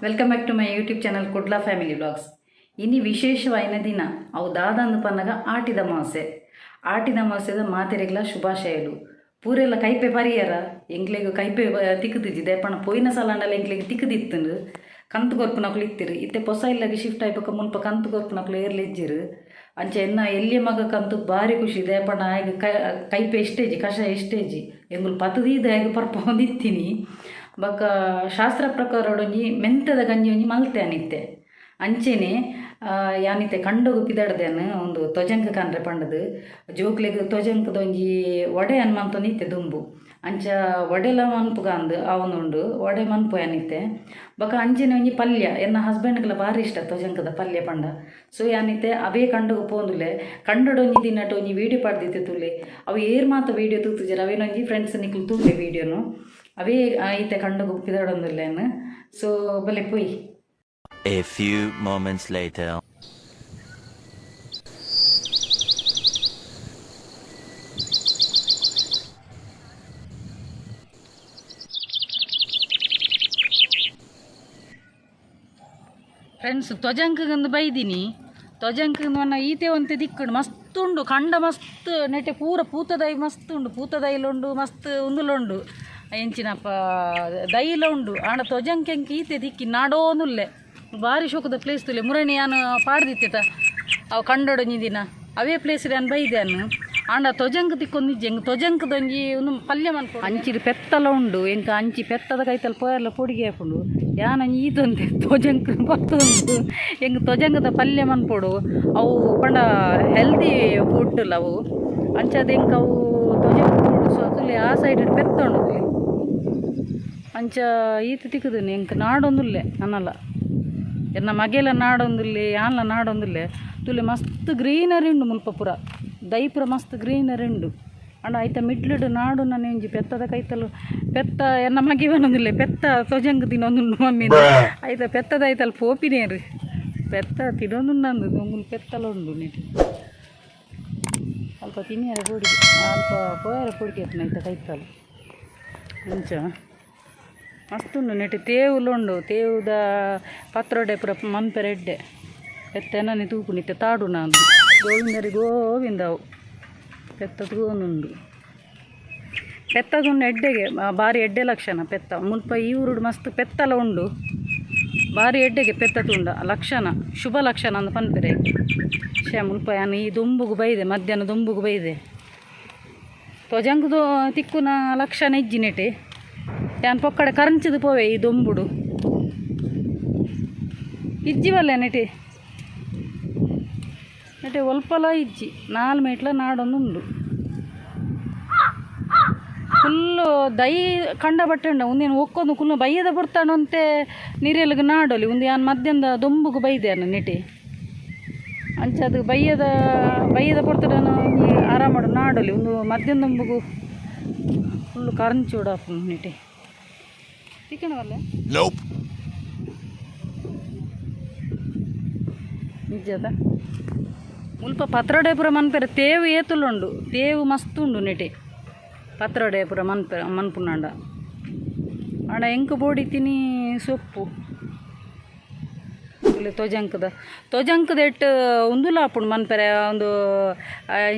Welcome back to my YouTube channel Kudla family vlogs. ಇನಿ ವಿಶೇಷವಾಯಿನ ದಿನ ಅವು ದಾದಂದು ಪನ್ನಗ ಆಟಿದ ಮಾಸೆ. ಆಟಿದ ಮಾಸೆದ ಮಾತೆರೆಗ್ಲ ಶುಭಾಶಯಲು. ಪೂರೆಲ್ಲ ಕೈಪೆ ಪರಿಯರ ಎಂಕ್ಲೆಗ್ ಕೈಪೆ ತಿಕ್ಕುದಿಜ್ಜಿ ದೇಪಣ ಪೋಯಿನ ಸಲ ಎಂಕ್ಲೆಗ್ ತಿಕ್ಕುದಿತ್ತುಂಡು. ಕಂತು ಕೊರ್ಪುನಕುಲು ಇತ್ತಿರು. ಇತ್ತೆ ಪೊಸ ಇಲ್ಲಗ್ ಶಿಫ್ಟ್ ಆಯ್ಪಕ ಮುಲ್ಪ ಕಂತು ಕೊರ್ಪುನಕುಲು ಏರ್ಲ ಇಜ್ಜಿರು. ಅಂಚ ಎನ್ನ ಎಲ್ಯ ಮಗ ಕಂತು ಬಾರಿ ಖುಷಿ ದೇಪಣ ಆಯ್ಗ್ ಕೈಪೆ ಎಷ್ಟೇಜಿ ಕಷಾಯ ಎಷ್ಟೇಜಿ ಎಂಗುಲು ಪತದೀದ ಆಯ್ಗ್ ಪರ್ಪೊಂದಿತ್ತೀನಿ. ಬೊಕ್ಕ ಶಾಸ್ತ್ರ ಪ್ರಕಾರೊಡೊಂಜಿ ಮೆಂತದ ಗಂಜಿ ಒಂಜಿ ಮಲ್ತೆ ಅನಿತ್ತೆ. ಅಂಚೆನೆ ಯಾನಿತ್ತೆ ಕಂಡೊಗು ಪಿದಡ್ದೇನು ಒಂದು ತೊಜಂಕ್ ಕನ್ರೆ ಪಂಡದು ಜೋಕ್ಲೆಗ್ ತೊಜಂಕದ ಒಂಜಿ ವಡೆ ಅನ್ ಮಂತೊಂದಿತ್ತೆ ದುಂಬು. ಅಂಚ ವಡೆಲ ಮನ್ಪುಗಂದು ಆವೊಂದುಂಡು ವಡೆ ಮನ್ಪು ಯಾನಿತ್ತೆ. ಬೊಕ್ಕ ಅಂಚೆನೆ ಒಂಜಿ ಪಲ್ಯ ಎನ್ನ ಹಸ್ಬೆಂಡ್ಗ್ಲ ಬಾರಿ ಇಷ್ಟ ತೊಜಂಕದ ಪಲ್ಯ ಪಂಡ. ಸೊ ಯಾನಿತ್ತೆ ಅವೇ ಕಂಡೊಗು ಪೋಂದುಲ್ಲೆ. ಕಂಡೊಡು ಒಂಜಿ ದಿನಟ್ ಒಂಜಿ ವೀಡಿಯೋ ಪಾಡ್ದಿತ್ತೆ ತೂಲೆ. ಅವು ಏರ್ ಮಾತ ವೀಡಿಯೋ ತೂತುಜೆರ್ ಅವೇನೊಂಜಿ ಫ್ರೆಂಡ್ಸ್ ನಿಕುಲು ತೂಲೆ ವೀಡಿಯೋನು. ಅವೇ ಇತ್ತೆ ಕಂಡೊಗು ಪಿದಡೊಂದುಲ್ಲೆನ್. ಸೊ ಬಲೆ ಪೋಯಿ. A few moments later. Friends ತೊಜಂಕಗಂದು ಬೈದಿನಿ. ತೊಜಂಕಂದು ಮನ್ನ ಈತೆ ಒಂತೆ ದಿಕ್ಕುಂಡು ಮಸ್ತ್ ಉಂಡು ಕಂಡ ಮಸ್ತ್ ನೆಟೆ ಪೂರ ಪೂತ ದೈ ಮಸ್ತ್ ಉಂಡು. ಪೂತ ದೈಲುಂಡು ಮಸ್ತ್ ಉಂದುಲುಂಡು ಎಂಚಿನಪ್ಪ ದೈಲ ಉಂಡು. ಆಂಡ ತೊಜಂಕ್ ಎಂಕ್ ಈತೆ ದಿಕ್ಕಿ ನಾಡೋನುಲ್ಲೆ. ಬಾರಿ ಶೋಕದ ಪ್ಲೇಸ್ ತುಲೆ. ಮುರಣಿ ಯಾನ್ ಪಾಡ್ದಿತ್ತೆತ ಅವು ಕಂಡೊಡೊಂಜಿ ದಿನ ಅವೇ ಪ್ಲೇಸ್ ಯಾನ್ ಬೈದೆ. ಆಂಡ ತೊಜಂಕ್ ತಿಕ್ಕೊಂದಿಜ್ಜಿ ಎಂಕ್ ತೊಜಂಕ್ದೊಂಜಿ ಉಂದು ಪಲ್ಯ ಮನ್ಪೊಡು. ಅಂಚಿಡ್ ಪೆತ್ತಲ ಉಂಡು. ಎಂಕ್ ಅಂಚಿ ಪೆತ್ತದ ಕೈತಲ್ ಪೋಯೆರ್ಲ ಪೊಡಿಗೆ ಆಪುಂಡು. ಯಾನ್ ಈತೊಂತೆ ತೊಜಂಕ್ ಪತ್ತೊಂದು ಎಂಕ್ ತೊಜಂಕದ ಪಲ್ಯ ಮನ್ಪೊಡು. ಅವು ಪಂಡ ಹೆಲ್ದಿ ಫುಡ್ ಅವು. ಅಂಚಾದ್ ಎಂಕ್ ಅವು ತೊಜಂಕ್ ಬೋಡು. ಸೊ ತುಲೆ ಆ ಸೈಡ್ ಪೆತ್ತ ಉಂಡು ತುಲೆ. ಅಂಚ ಈತ್ ತಿಕ್ಕುದಿನಿ ಎಂಕ್ ನಾಡೊಂದುಲ್ಲೆ ನನ್ನಲ. ಎನ್ನ ಮಗೆಲ ನಾಡೊಂದುಲ್ಲೆ ಯಾನ್ಲ ನಾಡೊಂದುಲ್ಲೆ. ತುಲೆ ಮಸ್ತ್ ಗ್ರೀನರಿ ಉಂಡು ಮುಲ್ಪ ಪೂರ ದೈ ಪೂರ ಮಸ್ತ್ ಗ್ರೀನರಿ ಉಂಡು. ಆಂಡ ಐತ ಮಿಡ್ಲುಡು ನಾಡು ನನ ಒಂಜಿ ಪೆತ್ತದ ಕೈತಲು ಪೆತ್ತ ಎನ್ನ ಮಗೆ ಪನೊಂದುಲ್ಲೆ ಪೆತ್ತ ತೊಜಂಕ್ ತಿನ್ನೊಂದುಂಡು ಮಮ್ಮಿ. ಐತ ಪೆತ್ತದ ಐತಲ್ ಪೋಪಿನೇರು ಪೆತ್ತ ತಿನ್ನೊಂದುಂಡು. ಒಂಗುಲು ಪೆತ್ತಲ ಉಂಡು ನೆಟ್ ಅಲ್ಪ ತಿನಿಯರೆ ಪೋಡಿಗೆ ಅಲ್ಪ ಪೋಯರೆ ಪೋಡಿಗೆ ಆಪುನ ಐತ ಕೈತಲ್. ಅಂಚ ಮಸ್ತ್ ಉಂಡು ನೆಟ್ ತೇವುಲು ಉಂಡು. ತೇವುದ ಪತ್ರೊಡೆ ಪೂರ ಮನ್ಪೆರೆ ಎಡ್ಡೆ. ಪೆತ್ತ ಎನ್ನನೆ ತೂಪುಂಡು ಇತ್ತೆ ತಾಡುನ ಗೋವಿಂದರಿ ಗೋವಿಂದವು ಪೆತ್ತ ತೂವೊಂದುಂಡು. ಪೆತ್ತದುಂಡು ಎಡ್ಡೆಗೆ ಬಾರಿ ಎಡ್ಡೆ ಲಕ್ಷಣ ಪೆತ್ತ. ಮುಲ್ಪ ಈ ಊರುಡು ಮಸ್ತ್ ಪೆತ್ತಲ ಉಂಡು. ಬಾರಿ ಎಡ್ಡೆಗೆ ಪೆತ್ತ ತೂಂಡ ಲಕ್ಷಣ ಶುಭ ಲಕ್ಷಣ ಅಂದ್ ಪನ್ಪೆರೆ. ಶ್ಯೆ ಮುಲ್ಪ ಯಾನ್ ಈ ದೊಂಬುಗು ಬೈದೆ ಮಧ್ಯಾಹ್ನ ದೊಂಬುಗು ಬೈದೆ. ತೊಜಂಕುದು ತಿಕ್ಕುನ ಲಕ್ಷಣ ಇಜ್ಜಿ ನೆಟೆ. ಯಾನ್ ಪೊಕ್ಕಡೆ ಕರಂಚಿದ್ ಪೋವೆ ಈ ದೊಂಬುಡು. ಇಜ್ಜಿ ಬಲ್ಲೆ ನೆಟೆ. ನೆಟೆ ಒಲ್ಪಲ ಇಜ್ಜಿ 4 ಮೀಟ್ಲ ನಾಡೊಂದುಂಡು. ಫುಲ್ಲು ದೈ ಕಂಡ ಬಟ್ಟೆ ಉಂಡು. ಉಂದೇನು ಒಕ್ಕೊಂದು ಕುಲ್ಲು ಬಯ್ಯದ ಪೊರ್ತಾಣಂತೆ ನಿರೆಲ್ಗ್ ನಾಡೊಲಿ. ಉಂದು ಯಾನ್ ಮಧ್ಯಾಹ್ನದ ದೊಂಬುಗು ಬೈದೆ ಯಾನ್ ನೆಟೆ. ಅಂಚಾದ್ ಬಯ್ಯದ ಬಯ್ಯದ ಪೊರ್ತುಡನ ಒಂಜಿ ಆರಾಮಡು ನಾಡೊಲಿ. ಉಂದು ಮಧ್ಯಾಹ್ನ ದೊಂಬುಗು ಫುಲ್ಲು ಕರಂಚೊಡಾಪುಂಡು ನೆಟೆ. ತಿಕ್ಕಣ ಬಲ್ಲೆ? ನಿಜದ ಮುಲ್ಪ ಪತ್ರೊಡೆ ಪೂರ ಮನ್ಪೆರೆ ತೇವು ಏತುಲುಂಡು. ತೇವು ಮಸ್ತ್ ಉಂಡು ನೆಟೆ. ಪತ್ರೊಡೆ ಪೂರ ಮನ್ಪೆ ಮನ್ಪುನಾಂಡ. ಆಂಡ ಎಂಕ್ ಬೋಡಿತ್ತಿನಿ ಸೊಪ್ಪು. ಇಲ್ಲಿ ತೊಜಂಕದ ತೊಜಂಕದ ಎಟ್ಟು ಉಂದುಲ ಆಪುಂಡು ಮನ್ಪೆರೆ. ಉಂದು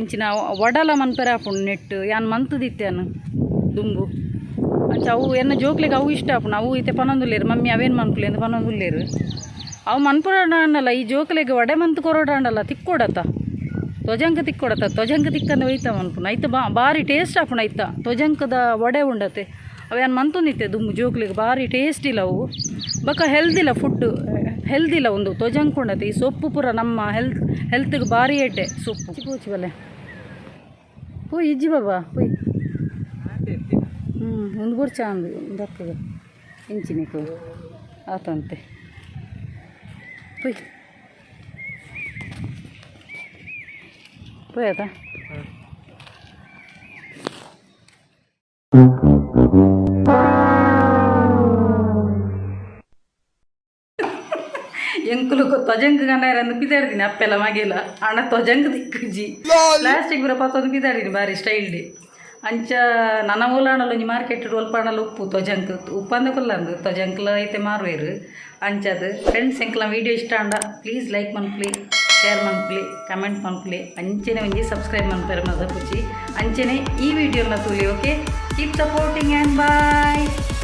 ಇಂಚಿನ ವಡಲ ಮನ್ಪೆರೆ ಆಪುಂಡು ನೆಟ್. ಯಾನ್ ಮಂತುದಿತ್ತೆ ಯಾನ್ ದುಂಬು. ಅಂಚ ಅವು ಎನ್ನ ಜೋಕ್ಲೆಗ್ ಅವು ಇಷ್ಟ ಆಪುಂಡು. ಅವು ಇತ್ತೆ ಪನೊಂದುಲ್ಲೆರ್ ಮಮ್ಮಿ ಅವೇನು ಮನ್ಪುಲೆ ಅಂದ್ ಪನೊಂದುಲ್ಲೆರ್. ಅವು ಮನ್ಪುನಾಂಡಲ ಈ ಜೋಕ್ಲೆಗ್ ವಡೆ ಮಂತ್ ಕೊರೊಡಾಂಡಲ ತಿಕ್ಕೊಡತ್ತ ತೊಜಂಕ್ ತಿಕ್ಕೊಡತ್ತ. ತೊಜಂಕ್ ತಿಕ್ಕಂದೆ ಒಯ್ತ ಮನ್ಪುನ. ಐತ ಬಾರಿ ಟೇಸ್ಟ್ ಆಪುಂಡು ಐತ ತೊಜಂಕದ ವಡೆ ಉಂಡತೆ. ಅವು ಯಾನ್ ಮಂತೊಂದಿತ್ತೆ ದುಂಬು ಜೋಕ್ಲೆಗ್ ಬಾರಿ ಟೇಸ್ಟ್ ಇಲ್ಲ ಅವು. ಬೊಕ್ಕ ಹೆಲ್ದಿಲ್ಲ ಫುಡ್ ಹೆಲ್ದಿಲ್ಲ ಉಂದು ತೊಜಂಕ್ ಉಂಡತೆ. ಈ ಸೊಪ್ಪು ಪೂರ ನಮ್ಮ ಹೆಲ್ತ್ಗ್ ಬಾರಿ ಎಡ್ಡೆ ಸೊಪ್ಪು. ಪೋಚಿ ಬಲ್ಲೆ ಪೋಯ್ ಇಜ್ಜಿ ಬಾಬಾ ಪೋಯ್. ಉಂದು ಬೊರ್ಚ ಅಂದು ದಕ್ಕದ ಇಂಚಿನಿಕು ಆತಂತೆ ಪೋಯ್ ಪೋಯ್ ಆತ. ಎಂಕುಲು ತೊಜಂಕ್ ಗಂಡಾಯರಂದು ಪಿದಾಡ್ದಿನಿ ಅಪ್ಪೆಲ್ಲ ಮಗೆಲ. ಆಂಡ ತೊಜಂಕ್ ದಿಕ್ಕುಜಿ. ಪ್ಲಾಸ್ಟಿಕ್ ಪೂರ ಪತ್ತೊಂದು ಪಿದಾಡಿನಿ ಬಾರಿ ಸ್ಟೈಲ್ಡ್. ಅಂಚ ನನ ಓಲಾಂಡಲ ಒಂಜಿ ಮಾರ್ಕೆಟ್ ಒಲ್ಪಾಂಡಲ ಉಪ್ಪು ತೊಜಂಕ್ ಉಪ್ಪಂದ ಕುಲ್ಲಂದು ತೊಜಂಕ್ಲ ಐತೆ ಮಾರುವೆರ್. ಅಂಚದ್ ಫ್ರೆಂಡ್ಸ್, ಎಂಕ್ಲ ವೀಡಿಯೋ ಇಷ್ಟ ಆಂಡ ಪ್ಲೀಸ್ ಲೈಕ್ ಮನ್ಪುಲೆ, ಶೇರ್ ಮನ್ಪುಲೆ, ಕಮೆಂಟ್ ಮನ್ಪುಲೆ. ಅಂಚೆನೆ ಒಂಜಿ ಸಬ್ಸ್ಕ್ರೈಬ್ ಮನ್ಪೆರೆ ಮದಪುಜಿ. ಅಂಚೆನೆ ಈ ವಿಡಿಯೋನ ತೂಲಿ. Okay, keep supporting and bye.